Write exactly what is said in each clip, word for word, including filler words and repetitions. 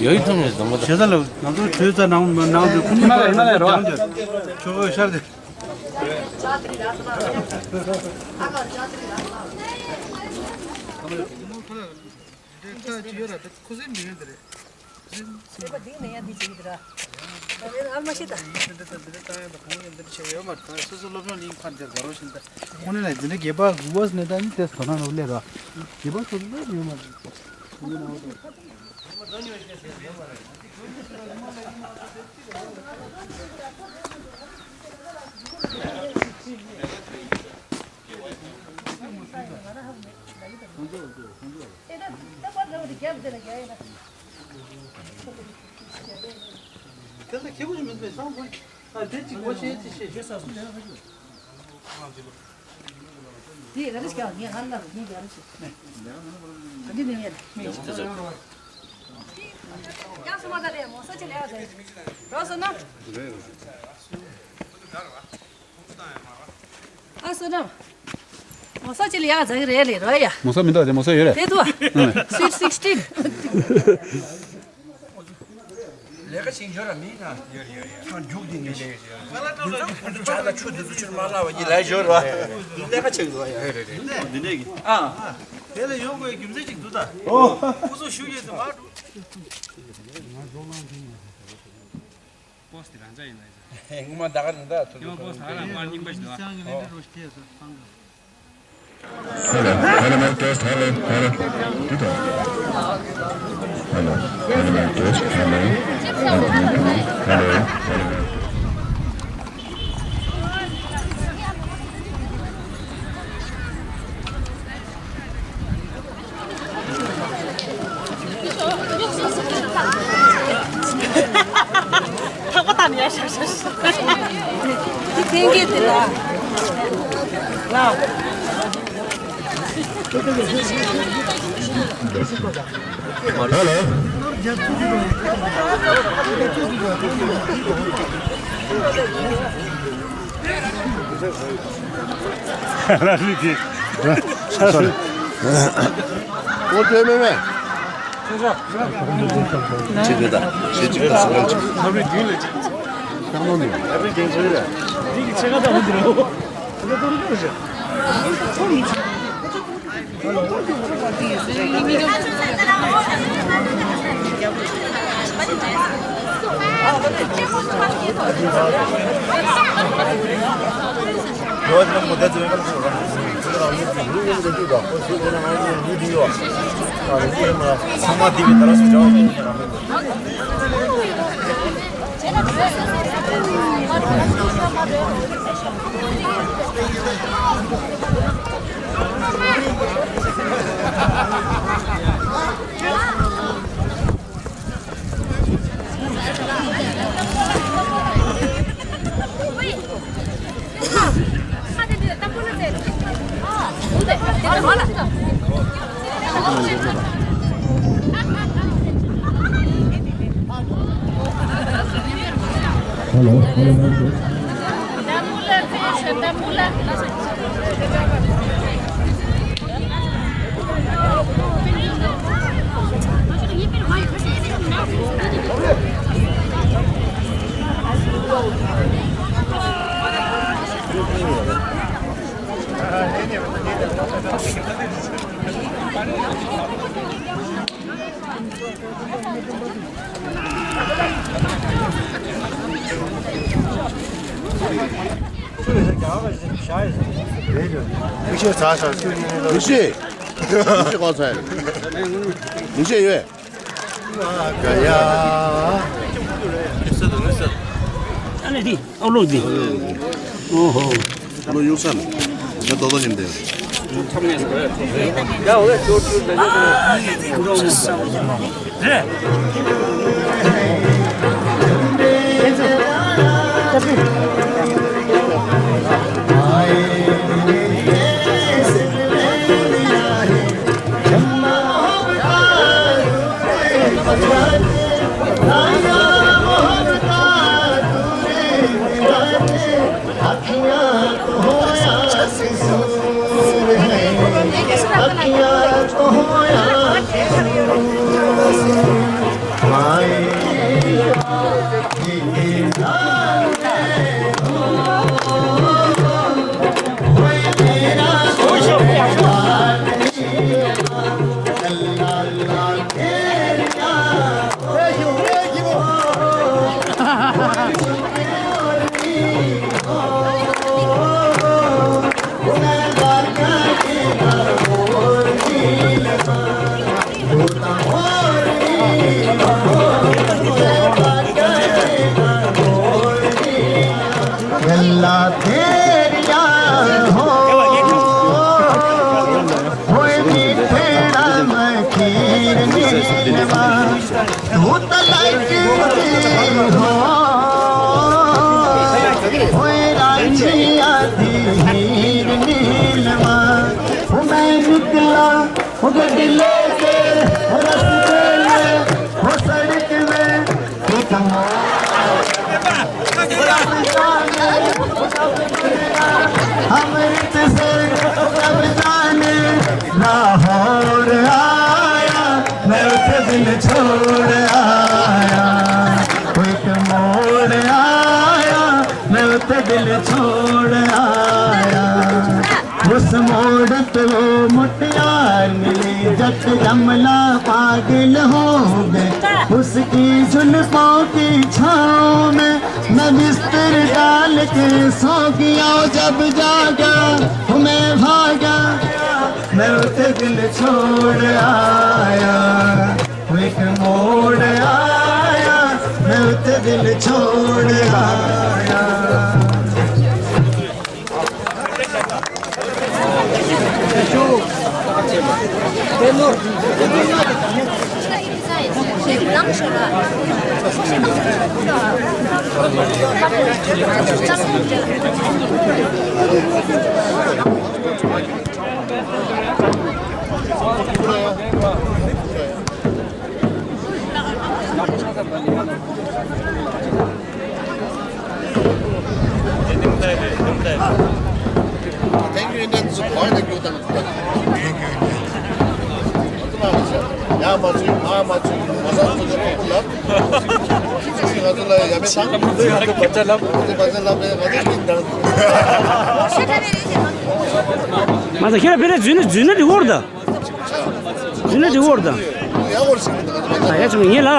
ཡོད་ཐུབ་ནས་བཟང་པོ་དང་། བྱེད་ས་ལ་ང་ཚོ་གྲོས་ཚ་ནང་ནང་དུ་ཁུངས་མ་ལས་མ་ལས་རོ། ཆོག་གོ་ཤར་དེ། ཁོ་སེམས་མི་ཡོད་དེ་རེད། སེམས་པ་འདི་ནས་ཡང་འདི་བྱེད་ཀྱི་འདུག་ར། ད་ལན་ཨ་མ་ཤི་ད། འདི་འདྲ་དང་འདི་འདྲ་བཏང་ཡག་དང་གང་ཡང་འདི་འདྲ་བྱས་ཡོད་མ་རེད། ད་སོ་སོ་སློབ་སྦྱོང་གླིང་ཕར་འདིར་དགའ་རོགས་བཞིན་ད། དངོས་གནས་ལ་འདི་འདྲ་རྒྱས་པ་དགུ་བ་ནས་ད་ནི་དེ་དོ་སྣང་རོགས་ལས་ར། རྒྱས་པ་སོ་སོ་སློབ་ཡོད་མ་རེད། དེ་ལ་ཁྱེད་ཀྱིས་མིན་པའི་སང་ཕོད། ཨ་དེ་གཅིག་པོ་ཤེས་ཅི་ཤེས། དེ་ག་རེ་ཞིག་ངས་ང་ལ་ངས་ག་རེ་ཞིག་ཨ་འདི་ནས་ངས་ཡང་སུ་མ་ད་རེད་མོ་ས་ཅི་ལས་ཨ་ཟེར་རོ་སོ་ན། ཨ་སོ་ན། མོ་ས་ཅི་ལ་ཡག་ཛ་གི་རེད་ལེ་རོ་ཡ། མོ་ས་མི་འདུག་དེ་མོ་ས་ཡོད་རེད། དེ་དུ། Sweet sixteen། ལས་ཀ་བྱེད་འཇོར་ར་མིན་ན། ཡོད་ཡོད་ཡོད། ཁང་རྒྱུག་དེ་ནས་ལས་ཡོད། ང་ལ་ཏོ་ལ་ཁོང་ཚོ་ཇ་དང་ཆུ་དེ་ཚོ་ཕྱིར་མ་ལབ་པ་ཡིན་ལས་འཇོར་ར། ལས་ཀ་བྱེད་འདུག་ཡ། རེད་རེད་རེད། འདི་ནས་གི། ཨ། དེ་ལ་ཡོང་དགོས་རྒྱུ་མཚན་ཅིག་འདུག་ད། ཨོ། ཁོ་ཚོ་ཞུ་ཡས་དུ་མ་འགྲོ། པོ་སི་དེ་རང་འཇགས་ཡིན་ན་ཡིན། ངོ་མ་ད་ག་རེ་ད་ཐུག་ཡོང་པོ་ས་ལ་མར་རྙིང་པ་ཞིག་འདུག་ཨ། Hello, hello, mic test, hello, hello. Hello, hello, mic test, hello. Hello, hello. ཐག་པ་བཏགས་ནས་ཡར་ཤར་ཤར་ཤར། དེ་འཐེན་གྱི་དེ་ལ། ལ། ཧ་ལོ། ལ་ལི་གི། སོ་རི། ཨོ་ཏེ་མེ་མེ། ཅི་གི་ད། ཞེ་ཅིག་ད་སོ་རང་ཅིག་ལ་རི་རྒྱུན་ལ་ཅིག་ལ་རི་རྒྱུན་ཅིག་རེད། འདི་གི་ཆེ་ཁ་ད་འོ་འདི་རེད། འོ་འདི་རེད། Hello, hello, hello. ཡེ་ཤེས། ཡེ་ཤེས་གང་ཚར། ཡེ་ཤེས་ཡོད། ག་ཡ། ཨ་ནི་དེ། ཨོ་ལོ་འདི། ཨོ་ཧོ། ལོ་ཡུག་ས་ནི། ང་ཏོག་ཏོ་ཉིམ་དེ། गल्ला तेरिया हो, होए मीठे राम खीर नीलवा, तू तो लाइक हो, होए रांझिया दी हीर नीलवा, मैं निकला वो गड्डी लेके, वो रस्ते में, वो सड़क में, वो कमरा। अमृतसर जब जाने लाहौर आया, मैं उसे दिल छोड़ आया। कोई मोड़ आया, मैं उसे दिल छोड़ आया। उस मोड़ पे वो मुटियार मिली, जट जमला पागल हो गए। उसकी जुल्फों की छाँव में मैं बिस्तर डाल के सो गया। जब जागा तो मैं भागा, मैं उसे दिल छोड़ आया। वो एक मोड़ आया, मैं उसे दिल छोड़ आया। Thank you, Indian. Thank you, Indian. ཡ་མ་ཚུགས། མ་མ་ཚུགས། མ་ས་ཚུགས། ང་ཚོ་ལ་ཡ་མེད་དང་། ང་ཚོ་ལ་ཡ་མེད་དང་། མ་ས་ཁྱེད་ར་བེ་ར་རྫུན་ནི་རྫུན་ནི་རི་བོར་ད། རྫུན་ནི་རི་བོར་ད། ཡ་བོར་ཞིག་ད་ཡ་ཆུང་ངེ་ལ།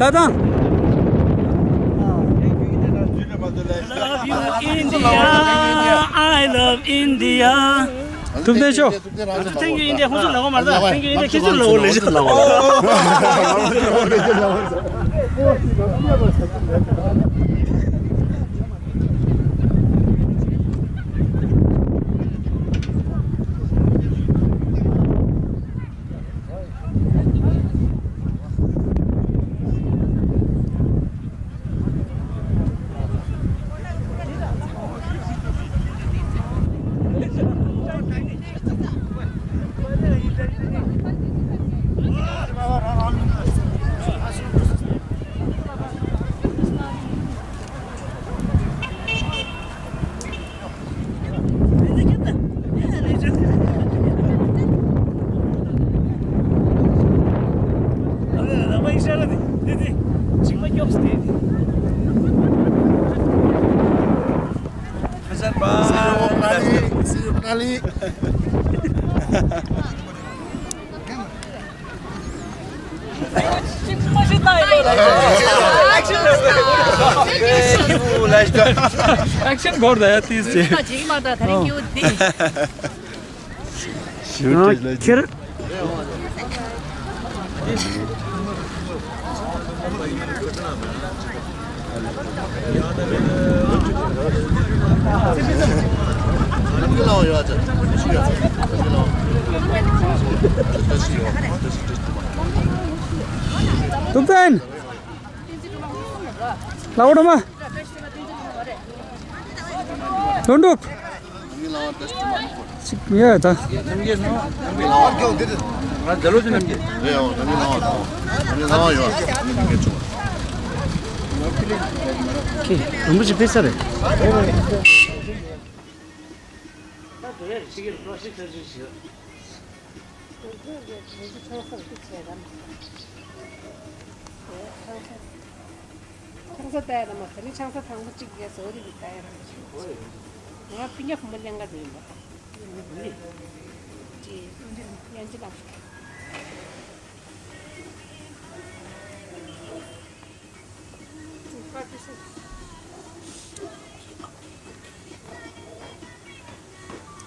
ད་དང་། Love you, India. I love India. ཐུབ་བསྟན་ཤོག Thank you, India. ཁོང་ཚོ་ལབ་པ་མ་རེད། Thank you, India. ཁྱེད་ཚོ་ལབ་པ་ལས་ལབ་པ། Action གོ་ར་ཡ་ཏིས་ཅེ། ཁྱེར། ཐུབ་བསྟན། ལའོ་ཁྲོ་མ། ལྷུན་གྲུབ། ཅིག་ཡོད་ད། ཁྱེད་རིན་པོ་ཆེ་ཕེབས་ས་རེད། ཆང་ས་ལྟ་ཡ་ན་མ་ཁ་ནི་ཆང་ས་ཐང་པོ་གཅིག་གིས་བཟོ་རིགས་ཀྱི་ལྟ་ཡ་རང་བཞིན་ང་ཕི་ཉག་ཁུམ་པ་ལེན་ག་འདོད་ཡིན་པ། ཅི་ཡན་ཅི་ལ།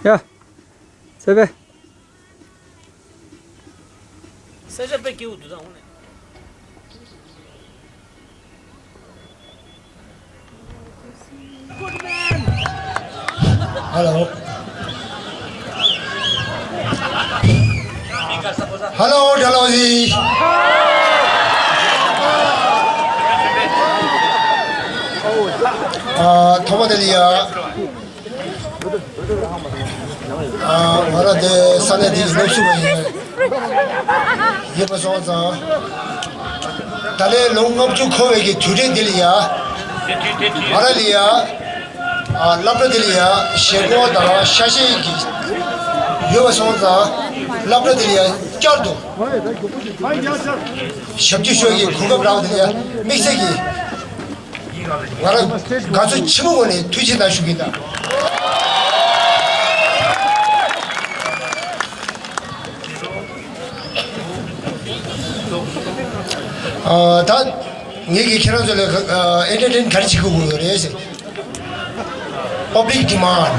ཡ། ཚེ་པེ། ས་ཆ་དཔེ་སྐྱིད་པོ་འདུག་ད་འོང་ནས། Hello. Hello, Dalhousie. ཨ། ཐོག་མ་དེ་ལ་ཡ། ང་རང་དེ་ས་གནས་འདི་ཡི་སློབ་ཕྲུག་ཡིན། ཡིན་པ་སོང་ཙང་། ད་ལན་ལོ་ལྔ་བཅུ་འཁོར་བའི་གི་དུས་དྲན་འདི་ལ་ཡ། ང་རང་ལ་ཡ། སློབ་གྲྭ་འདི་ལ་ཡ་ཞེ་ཁོག་དང་ཤ་ཤེད་ཀྱི་ཡོད་པ་སོང་ཙང་། སློབ་གྲྭ་འདི་ལ་ཡ་བསྐྱར་དུ་ཞབས་ཕྱི་ཞུ་ཡའི་གོ་སྐབས་རག་པ་འདི་ལ་ཡ་དམིགས་བསལ་གྱི། ང་རང་དགའ་ཚོར་ཆེན་པོའི་ངང་ནས་ཐུགས་རྗེ་གནང་ཞུ་གི་ཡིན་ད། ཨ། ད་ངེད་ཀྱིས་ཁྱེད་རང་ཚོ་ལ་ཨེན་ཊར་ཊེན་ག་རེ་བྱེད་དགོས་ཀྱི་ཡོད་རེད་ཟེར། Public demand.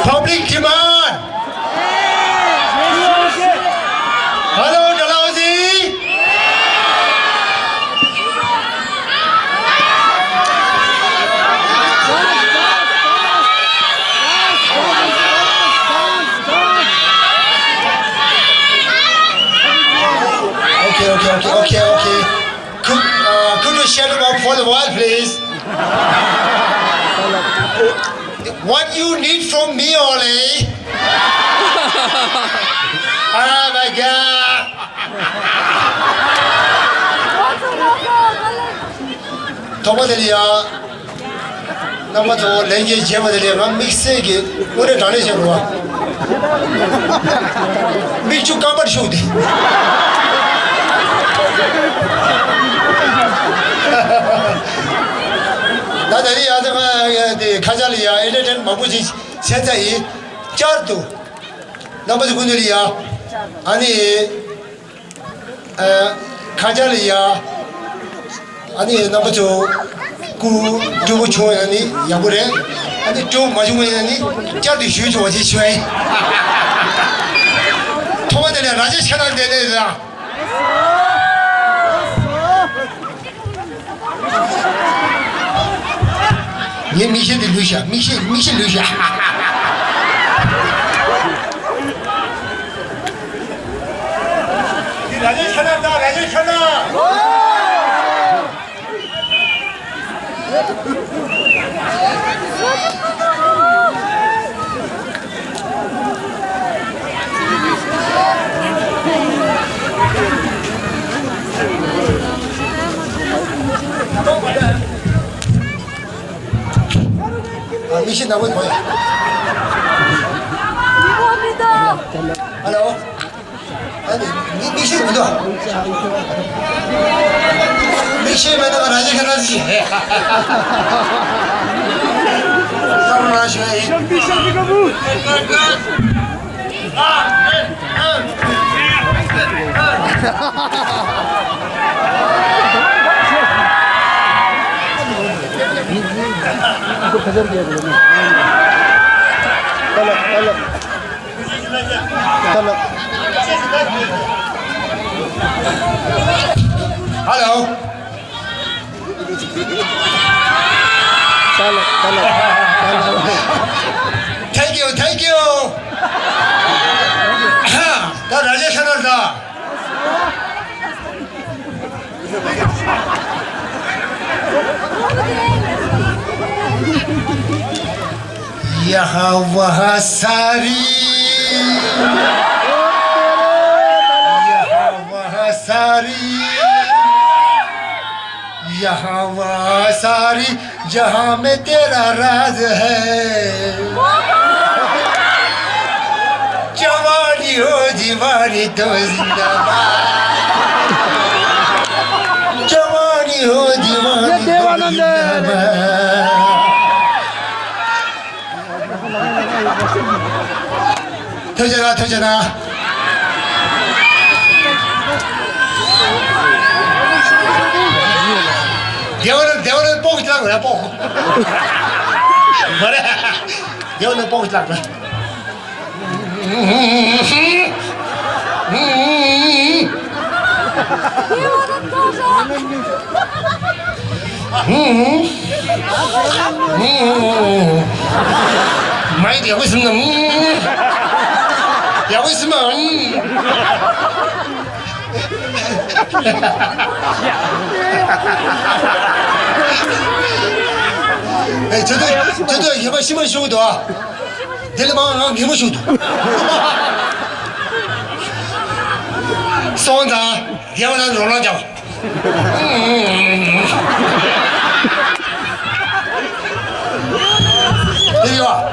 Public demand. Hello, Dalhousie. Okay, okay, okay. Could, uh, could you shut him up for a while, please? What you need from me, Ollie? Oh my God! ཐོག་མ་དེ་ལ་ཡ། རྣམ་པ་ཚོ་ལྷན་རྒྱས་བྱས་པ་དེ་ལས་ང་དམིགས་བསལ་གྱི་དངོས་གནས་དྲང་གནས་བཤད་དགོས་པ། མིག་ཆུ་སྐམ་པར་ཤུགས་ཏེ། ད་ད་རེས་ཡང་ད་ང་དེ་ཁ་ཆག་ལ་ཡང་ཨེ་ཊར་ཊེན་མང་པོ་ཞིག་བྱས་ཚར་ཡིན། བསྐྱར་དུ་རྣམ་པ་ཚོ་ཀུན་ཏུ་ལ་ཡང་ཨ་ནི། ཨ། ཁ་ཆག་ལ་ཡ། ཨ་ནི་རྣམ་པ་ཚོ། སྐུ། སྤྲོ་པོ་བྱུང་ཡ་ནི་ཡག་པོ་རེད། ཨ་ནི་སྤྲོ་པོ་མ་བྱུང་ཡ་ནི་བསྐྱར་དུ་ཞུ་ཆོག་པ་ཅིག་ཞུ་ཨེ། ཐོག་མ་དེ་ནས་ར་ཇེ་ཤ་ན་འདས་ནས་ར། ངའི་མིག་ཤེལ་དེ་ལུས་ཤག་མིག་ཤེལ་མིག་ཤེལ་ལུས་ཤག་འདི་ར་ཇེ་ཤ་ན་ད་ར་ཇེ་ཤ་ན། ཨ། མིག་ཤེལ་ནག་པོ་གོ་ཡ། ཧ་ལོ། ཨ་ནི་མི་མིག་ཤེལ་མི་འདུག་མིག་ཤེལ་མེད་ན་ར་ཇེ་ཤ་ན་ཅི། ས་རུ་ན་ཞོ་ཡིན། Hello. Thank you, thank you. ད་ར་ཇེ་ཤ་ན་ད། यहाँ वहाँ सारी, यहाँ वहाँ सारी, यहाँ वहाँ सारी, जहाँ में तेरा राज है। जवानी हो दीवानी तो जिंदाबाद। जवानी हो दीवानी तो जिंदाबाद। ཐུགས་རྗེ་གནང་། ཐུགས་རྗེ་གནང་། རྒྱལ་བ་རེད། རྒྱལ་བ་རེད། སྤོག་གི་ལག་རེད། སྤོག་མ་རེད། རྒྱལ་བ་རེད། སྤོག་གི་ལག་རེད། མ་ཡི་ཡག་པོ་ཟིན་ན། ཡག་པོ་ཟིན་མ། ཨེ། ཁྱོད་ཚོ་ཁྱོད་ཚོ་ཡོད་པ་ཤི་མ་ཤོར་འདུག་ཨ། དེ་ལས་མང་ང་ངེས་མོ་ཤོར་འདུག་སོང་ཙང་རྒྱལ་བ་ལ་རོགས་ལ་རྒྱབ། དེ་ཡོད།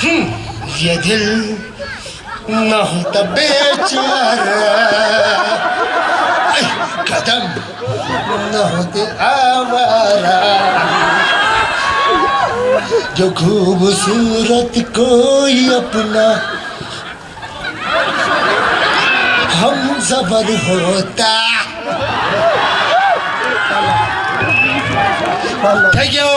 ཧུམ། ये दिल ना होता बेचारा, कदम ना होते आवारा, जो खूबसूरत कोई अपना हमसफर होता। Thank you.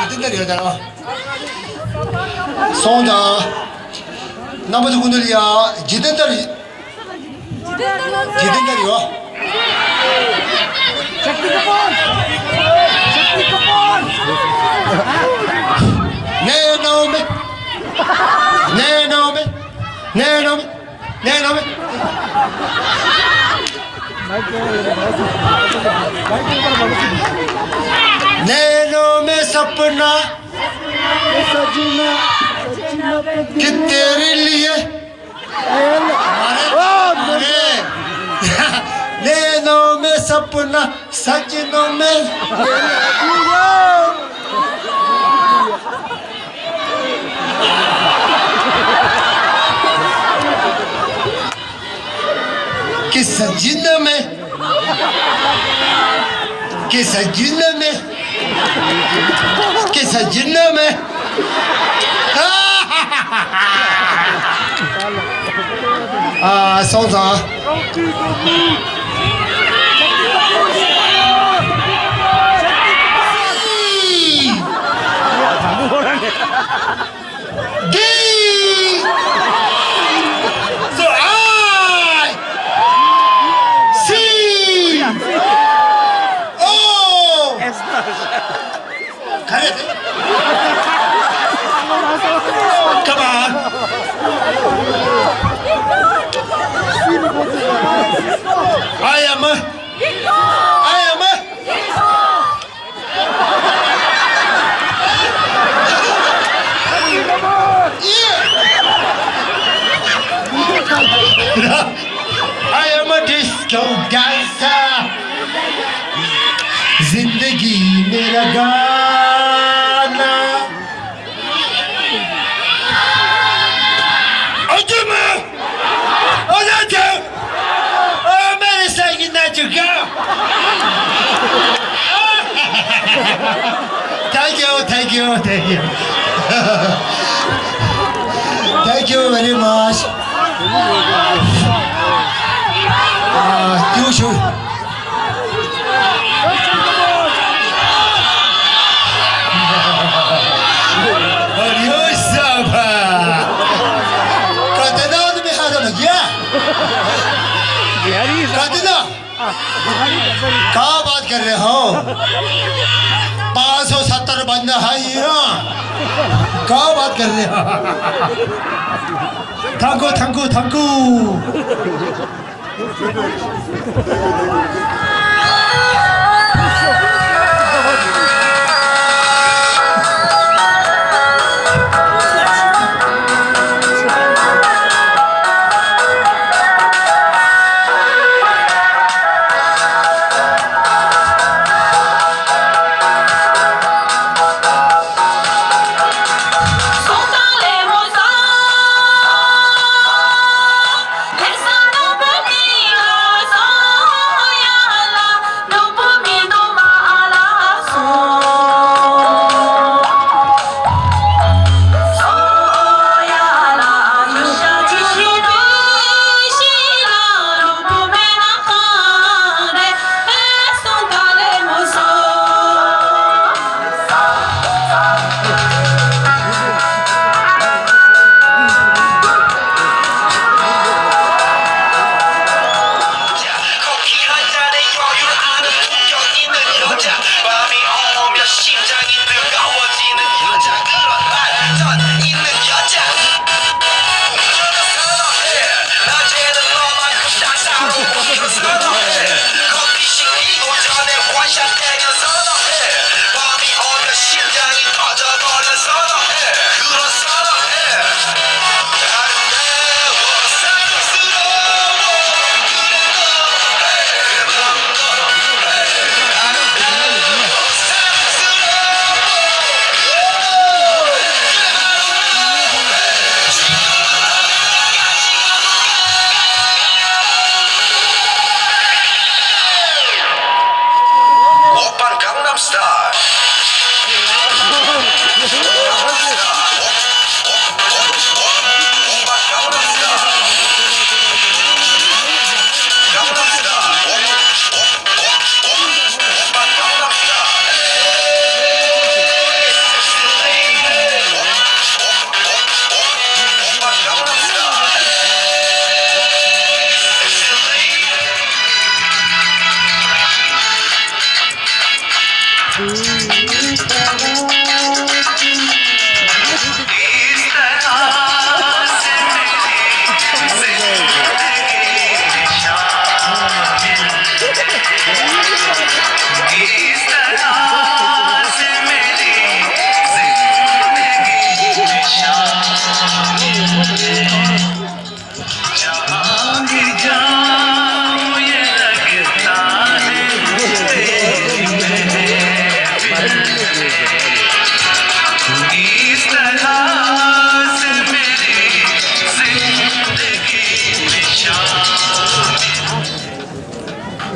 འདི་འདྲ་ཡོད་ད། སོང་ཙང་། རྣམ་པ་ཚོ་ཀུན་ཏུ་ལ་ཡ་འཇིག་རྟེན་ལྟར། འཇིག་རྟེན་ལྟར་ཡོད། शक्ति कपूर, शक्ति कपूर। नैनों में, नैनों में, नैनों में, नैनों में। नैनों में सपना कि तेरे लिए। अरे, अरे। नैनों में सपना, सजनों में। कि सजनों में, कि सजनों में, कि सजनों में। आ, सौंसा। D! So I C O. Come on. I am a, I am a I am a disco dancer. जिंदगी मेरा गाना। अजूबा! अजूबा! ओ मेरे संग नाच चुका। Thank you, thank you, thank you. Thank you very much. Uh, you should. अरे ओ साहब, कितना आदमी हाथ में गया? कितना? क्या बात कर रहे हो? पाँच सौ सत्तर बंदा है यहाँ। क्या बात कर रहे हो? Thank you, thank you, thank you.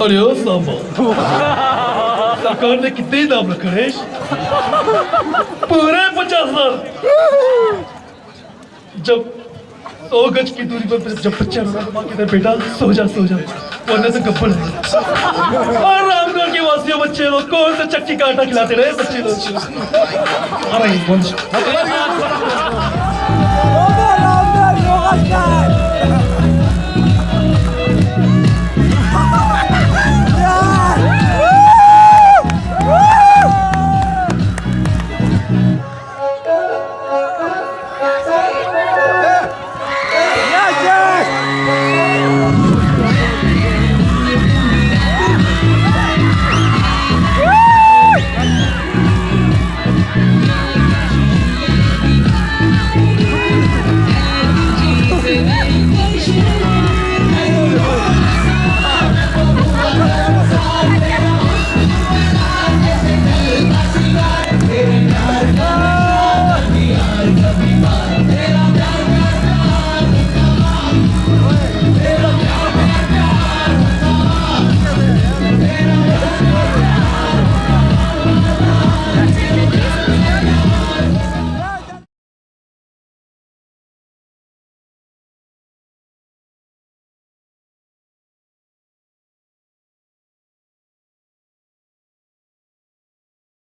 अरे ओ सांबा, सरकार ने कितने इनाम रखा है? पूरे पचास हजार। जब सौ गज की दूरी पर जब बच्चे रोना, तो माँ कहते हैं, "बेटा, सो जा, सो जा, वरना तो गब्बर है।" और रामगढ़ के वासियों, बच्चे लोग, कौन सा चक्की का आटा खिलाते रहे बच्चे लोग? अरे, कौन सा?